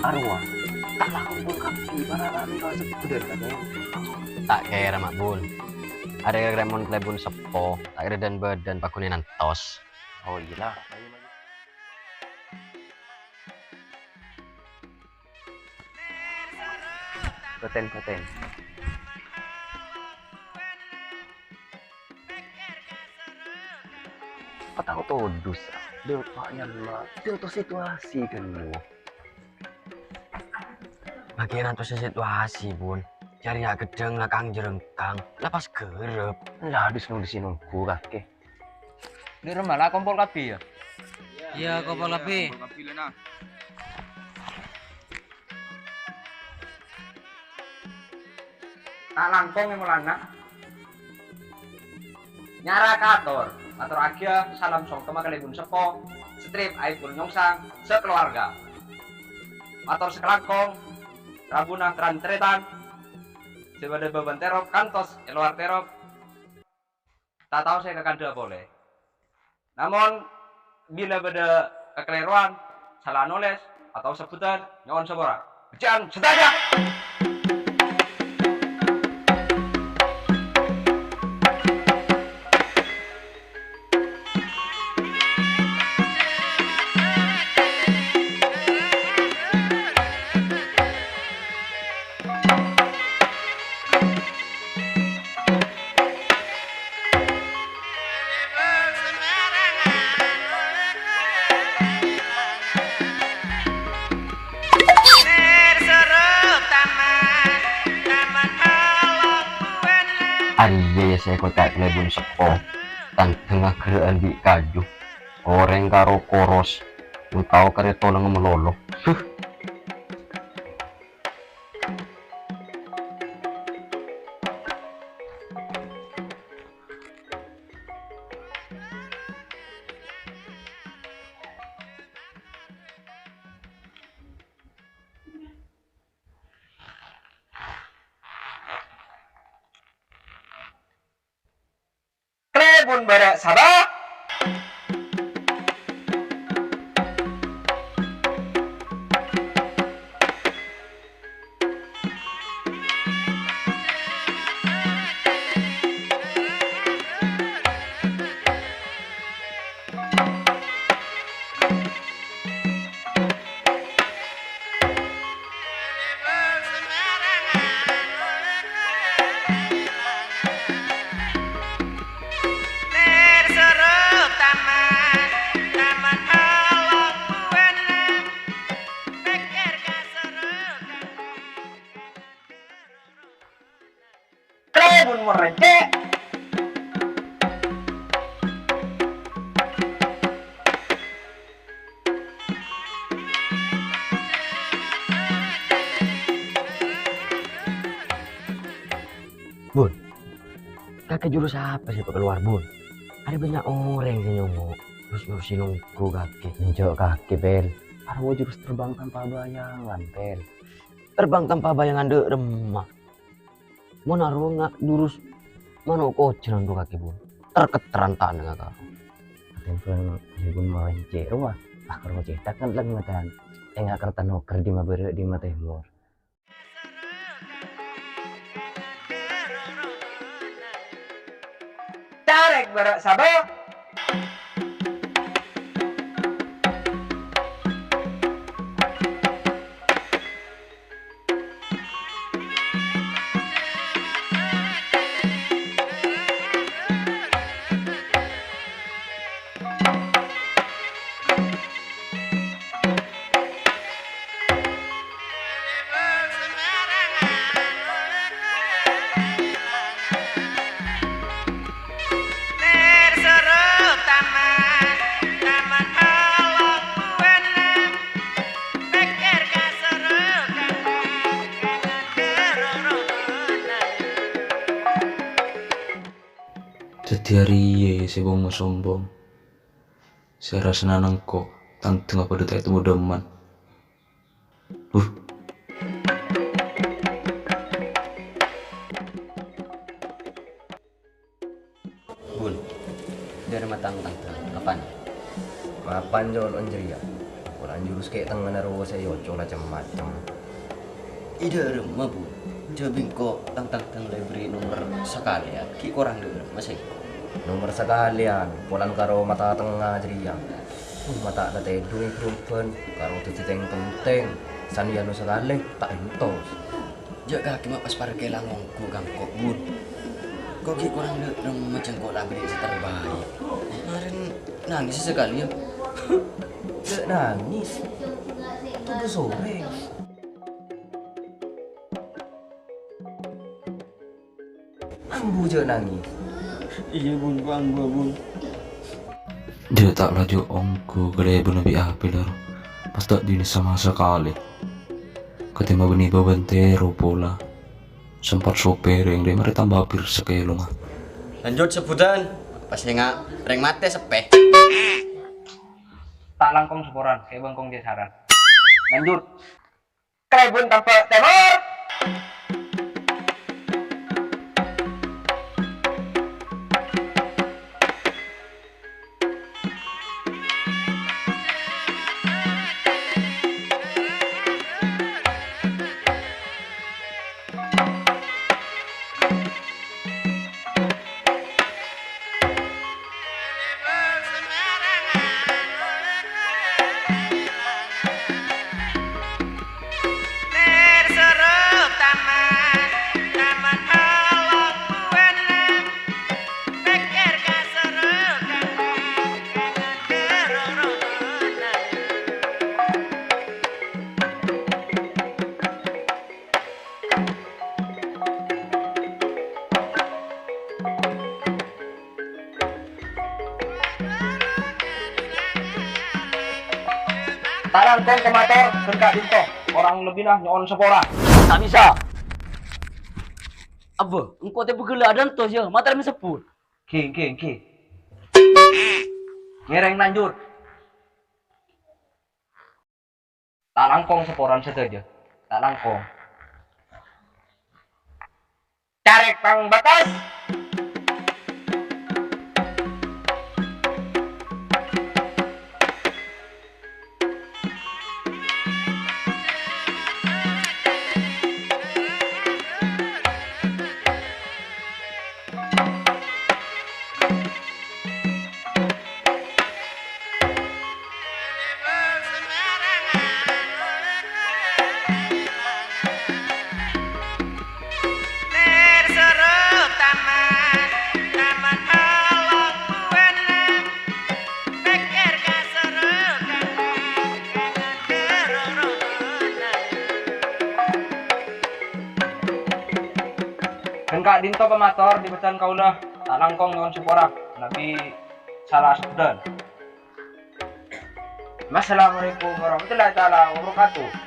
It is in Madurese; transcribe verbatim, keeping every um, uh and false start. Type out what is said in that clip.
Arowa, ta' la kompol kabbhi para rame ka sebbhudhân, Kang. Ta' kèra, Ma' Bun. Arè kèra mon kalèbun seppo, ta' kèra dân-bâdân paghunè nantos. Oh, iyâ la. Bâten, bâten. Patao todus, dâpa' nyamma, conto situasi kan lo. Bâgiyân antos situasi, Bun. Jârèya ghâddhâng lakang jârengkang, la pas ghârâp. La dus nodus nongghu kakè. Dâ' remma la kompol kabbhi, yâ? Iyâ, kompol kabbhi. Kompol kabbhi, lè, nah. Ta' langkong è molana. Nyara kator, atorraghiyâ salam songkemma kalèbun seppo, satrep aèpon Nyongsang, sakalowarga. Mator sakalangkong, rabuna tran-tarètan, sè bâdâ bâbân terop kantos è lowar terop. Ta' tao sè kakandhâ polè. Namong, bilâ bâdâ kakalèrowan, sala nolès, otabâ sebbhudhân, nyo'on sapora. Bhâjjhân sadhâjâ! Arèya, yâ, sè èkoca' kalèbun seppo, tandhângnga ghârâ'ân bi' kaju, orèng karo koros, otabâ karè tolèngnga malolo. Huh. Kalèbun bârâ' sabâ. Kalèbun mon rèncè'. Bun, kakè jurus apa sè èpakalowar, Bun? Arè bânnya' orèng sè nyongngo', terros nyurusi nongghu kakè. Enjâ' kakè, Pel. Arowa jurus terbang tanpa bayangan, Pel. Terbang tanpa bayangan dâ' remma. Mon arowa nga' jurus mano' kojhâ nandhu kakè, Bun. Ter-ketteran ta' nèngal karo. Atèmbhâng kalèbun mon rèncè' rowa, ah, karo cètak kan lèngedan. Enga' kerta noker dimma bârâ' dimma tèmor. Carèk bârâ' sabâ. Dhâddhi arèya sè bhungo sombong, sè rassana nengko' tandhângnga padâ ta' ètemmo dâmman. Huh. Bun, Dhâremma tang-tang, kapan? Mapan, Jon, on jârèya. Polana jurus kè' tengnga'na rowa sè èocol cem-macem. È dhâremma, Bu. Jhâ' bi' engko' tang-tang la èberri' nomer sakalèyan. Ghi' korang dhâremma sèngko'. Nomer sakalèyan, polana karo mata tengnga jârèya. Uh, mata la tèdung è grombân, karo dhâddhi tèng-pentèng. Sanèyan sakalè, ta' èntos. Jhâ' kakè ma' pas parkè la ngongghu ka engko', Bun. Engko' ghi' korang dhâremma, cèngko' la aberri' sè terbaik. Marèn nangès sakalèyan. Jhâ' nangès. Tunggu sorè. Ambu jhâ' nangès. Iyâ, Bun, engko' ambu, Bun. Jhâ' ta' laju ongghu kalèbunna bi' apè, Lor. Pas ta' dhina sama sakalè. Katèmma bânnè bâbân tèro pola. Sempat sopèrèng, dâ' marè tamba pèr sakèlonga. Lanjut sebutan. Pas enga' rèng matè seppè. Ta' langkong saporan, kè bengkong cèsaran. Lanjut. Kalèbun Tampè' Tèmor. Ta' langkong ka mator, ghân ka'dinto. Korang lebbina nyo'on sapora. Ta' bisa. Abbâ, engko' tèbâ ghellâ' adânto, yâ, mator mè' sebbhut. Ghi, ghi, ghi. Ngèrèng lanjut. Ta' langkong saporan sadhâjâ. Ta' langkong. Carèk pangbates. Ghân ka'dinto pamator, dhâ' bhâdhân kaulâ ta' langkong nyo'on sapora, manabi sala sebbhudhân. Assalamualaikum warahmatullahi taala wabarakatuh.